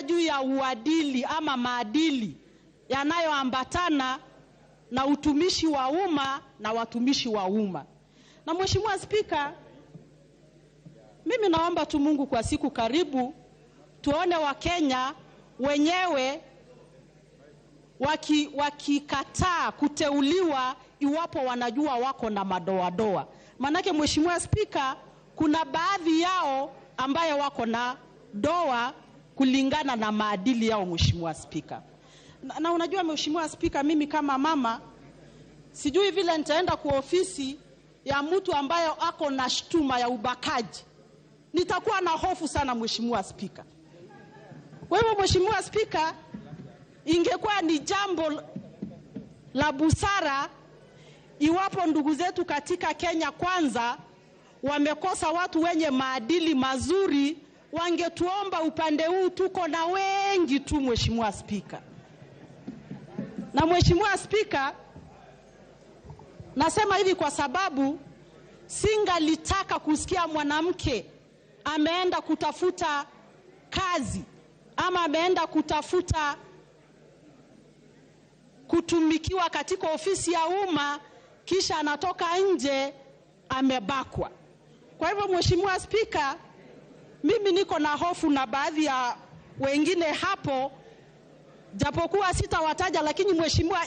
juu ya uadili ama maadili yanayoambatana na utumishi wa umma na watumishi wa umma. Na Mheshimiwa Spika, mimi naomba tu Mungu kwa siku karibu tuone Wakenya wenyewe wakikataa kuteuliwa iwapo wanajua wako na madoadoa. Manake Mheshimiwa Spika, kuna baadhi yao ambayo wako na doa kulingana na maadili yao, Mheshimiwa Spika. Na unajua Mheshimiwa Spika, mimi kama mama sijui vile nitaenda kwa ofisi ya mtu ambayo ako na shtuma ya ubakaji. Nitakuwa na hofu sana, Mheshimiwa Spika. Kwa hivyo Mheshimiwa Spika, ingekuwa ni jambo la busara iwapo ndugu zetu katika Kenya Kwanza wamekosa watu wenye maadili mazuri, wangetuomba upande huu, tuko na wengi tu, Mheshimiwa Spika. Na Mheshimiwa Spika, nasema hivi kwa sababu singalitaka kusikia mwanamke ameenda kutafuta kazi ama ameenda kutafuta kutumikiwa katika ofisi ya umma kisha anatoka nje amebakwa. Kwa hivyo Mheshimiwa Spika, mimi niko na hofu na baadhi ya wengine hapo, japokuwa sitawataja, lakini Mheshimiwa